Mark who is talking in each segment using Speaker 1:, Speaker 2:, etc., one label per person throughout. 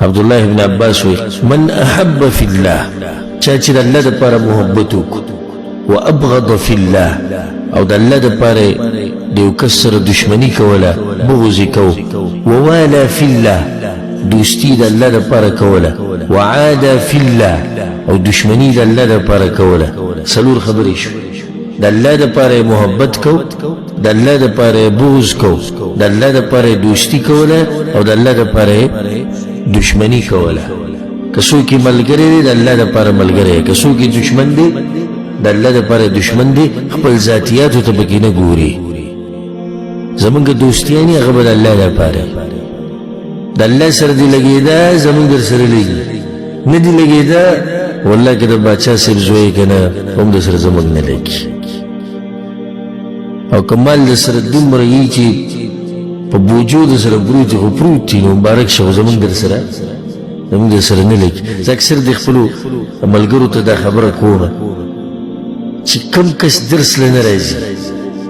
Speaker 1: عبد الله ابن عباس وی، من احب فی الله، چا چې د الله دپاره محبت وکړو، وابغض فی الله، او د الله دپاره د یو کس سره دشمني کوله، بغض یې کو، ووالا فی الله، دوستي د الله دپاره کوله، وعادا فی الله، او دشمني د الله دپاره کوله. څلور خبرې شو: د الله دپاره یې محبت کو، د الله دپاره یې بغض کو، د الله دپاره یې دوستي کوله، او د الله دپاره یې دشمني کوله. که څوک یې ملګری دی، د الله دپاره ملګری دی، که څوک یې دشمن دی، د الله دپاره دشمن دی. خپل ذاتیاتو ته پکې نه ګوري. زمونږ دوستیانې هغه به د الله دپاره، د الله سره دې لګېده، زمونږ در سره لګي، نه دې لګېده، والله که د باچا صاحب زوی که نه، هم در سره زمونږ نه لګي. او که مال در سره دومره یي چې په بوجو در سره پروت خو پروت دي، نو مبارک شه، خو زمونږ در سره نه لګي. زه اکثر د خپلو ملګرو ته دا خبره کوم چې کم کس درس له نه راځي،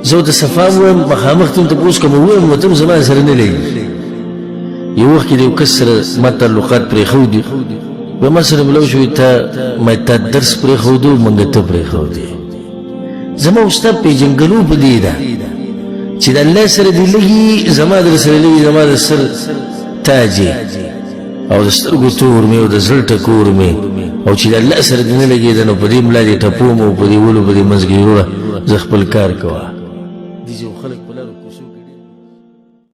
Speaker 1: زه ورته صفا ووایم، مخامخ ته هم تپوس کوم، ووایم ورته هم زما سره نه لګي. یو وخت کې د یو کس سره ما تعلقات پرېښودي، بیا ما سره ملاو شوی، تا ما تا درس پرېښودو، مونږ ته پرېښودې. زما استاد پېژنګلو په دې ده چې د الله سره دې لګي، زما در سره لګي، زما د سر تاج او د سترګو تور مې او د زړه ټکور مې، او چې د الله سره دې نه لګېده، نو په دې ملا دې ټپوم او په دې ولو په دې منځ کې وروره زه خپل کار کوه.